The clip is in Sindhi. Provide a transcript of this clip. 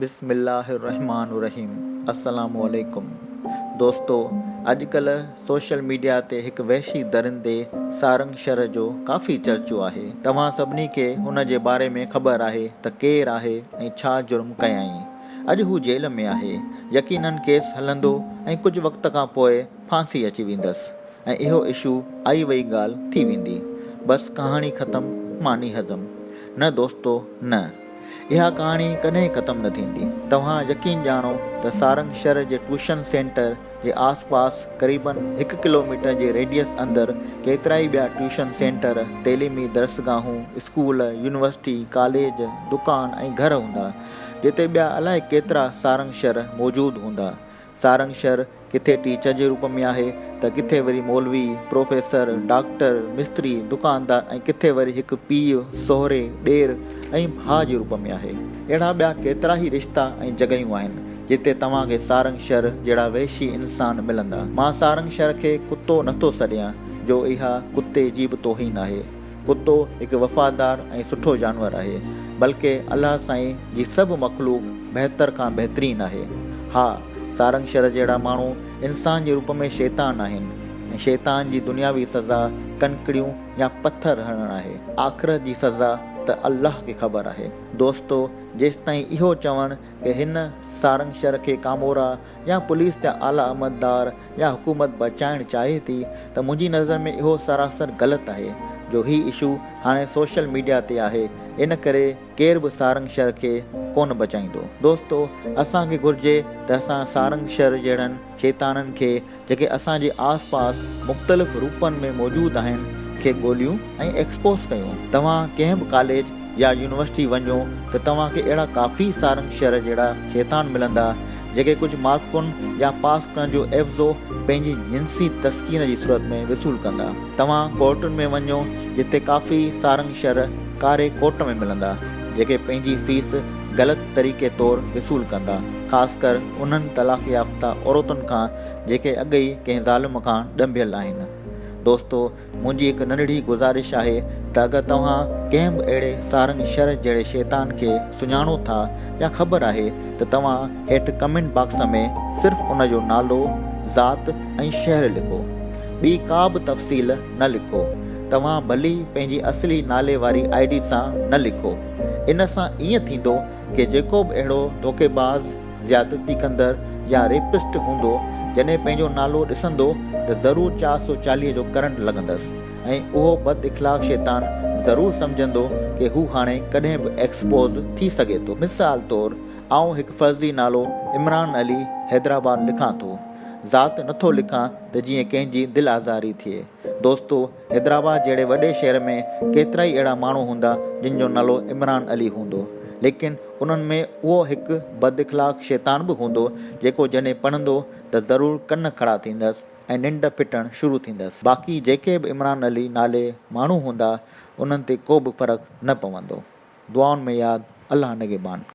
بسم الله الرحمٰن الرحيم السلام عليڪم دوستو اڄ ڪلهه سوشل ميڊيا تي هڪ وحشي درندي سارنگ شر جو ڪافي چرچو آهي توهان سڀني کي هن جي باري ۾ خبر آهي ته ڪير آهي ۽ ڇا جرم ڪيائين اڄ هو جيل ۾ آهي يقينن ڪيس هلندو ۽ ڪجهه وقت کان پوء ڦانسي اچي ويندس ۽ اهو اشو آئي وئي ڳالهه ٿي ويندي بس ڪهاڻي ختم ماني هضم نه دوستو نه اها ڪهاڻي ڪڏهن ختم نه ٿيندي. توهان يقين ڄاڻو ته سارنگ شھر جي ٽيوشن سينٽر جي آس پاس قريبن هڪ ڪلوميٽر جي ريڊيس اندر ڪيترائي ٻيا ٽيوشن سينٽر، تعليمي درسگاهون، اسڪول، يونيورسٽي، ڪاليج، دڪان ۽ گهر هوندا، جتي ٻيا الائي ڪيترا سارنگ شھر موجود هوندا. سارنگ شھر ڪٿي ٽيچر جي روپ ۾ آهي ته ڪٿي وري مولوي، پروفيسر، ڊاڪٽر، مستري، دڪاندار ۽ ڪٿي وري هڪ پيء، سهري، ڏير ۽ ڀاء جي روپ ۾ آهي. اهڙا ٻيا ڪيترا ئي رشتا ۽ جڳهيون آهن، جتي توهان کي سارنگ شر جهڙا وحشي انسان ملندا. مان سارنگ شر کي ڪتو نٿو سڏيان، جو اها ڪتي جي به توهين آهي. ڪتو هڪ وفادار ۽ سٺو جانور آهي، بلڪه الله سائين جي سڀ مخلوق بهتر کان بهترين آهي. ها، سارنگ شر جهڙا ماڻهو انسان جي روپ ۾ شيطان آهن ۽ شيطان جي دنياوي سزا ڪنڪڙيون يا پٿر هڻڻ آهي. آخرت جي سزا ته الله کي خبر آهي. دوستو جيستائين اهو چوڻ ڪه هن سارنگ شر کي ڪامورا يا پوليس جا اعليٰ عملدار يا حڪومت بچائڻ چاهي ٿي ته منهنجي نظر ۾ اهو سراسر غلط آهي جو هي اشو هاڻي سوشل ميڊيا تي آهي ان ڪري ڪير به سارنگ شر کي ڪونه بچائيندو. دوستو اسان کي گهرجي ته اسان سارنگ شر جهڙن شيطانن کي جيڪي اسان جي آس پاس مختلف روپن ۾ موجود آهن کي ڳوليون ۽ ايڪسپوز ڪيون. توهان ڪنهن به ڪاليج يا يونيورسٽي وڃو ته توهان کي اهڙا ڪافي سارنگ شر جهڙا شيطان ملندا جيڪي ڪجهه مارڪن يا پاس ڪرڻ جو عيوضو پنهنجي جنسي تسڪين جي صورت ۾ وصول ڪندا. توهان ڪورٽن ۾ وڃو جتي ڪافي سارنگ شر ڪاري ڪوٽ ۾ ملندا جيڪي پنهنجي فيس غلط طريقي طور وصول ڪندا خاص ڪر انهن طلاق يافته عورتن کان جيڪي اڳ ئي ڪنهن ظالم کان ڏنڀيل آهن. دوستو منهنجي هڪ ننڍڙي گذارش آهي ته اگر توهان ڪنهن به اهڙي سارنگ شر جهڙي شيطان کي سڃاڻو ٿا يا خبر آهي ته توهان هيٺ ڪمينٽ باڪس ۾ صرف ان جو نالو، ذات ۽ شهر لکو. ٻي ڪا به تفصيل نه لکو. توهان ڀلي پنهنجي اصلي نالي واري I D سان نه لکو. ان سان ائين ٿيندو ڪي جيڪو به اهڙو ڌوڪيباز، زيادتي ڪندڙ يا ريپسٽ هوندو جڏهن پنهنجو نالو ڏسندو ته ضرور 440 جو ڪرنٽ لڳندس ۽ اهو بد اخلاق شيطان ضرور سمجهندو ڪي هو هاڻي ڪڏهن به ايڪسپوز ٿي سگهي ٿو. مثال طور آئون هڪ فرضي نالو عمران علي حيدرآباد لکان ٿو. ذات نٿو لکان ته جيئن ڪنهن جي دل آزاري ٿئي. دوستو حيدرآباد جهڙي وڏي شهر ۾ ڪيترائي اهڙا ماڻهو هوندا جن جو نالو عمران علي هوندو ليڪن انهن ۾ اهو هڪ بد اخلاق شيطان به هوندو جيڪو جڏهن پڙهندو ته ضرور ڪن کڙا ٿيندس ۽ ننڊ ڦٽڻ شروع ٿيندس باقي جيڪي به عمران علي نالي ماڻهو هوندا انهن تي ڪو به فرق نه پوندو. دعائن ۾ ياد الله نگهبان.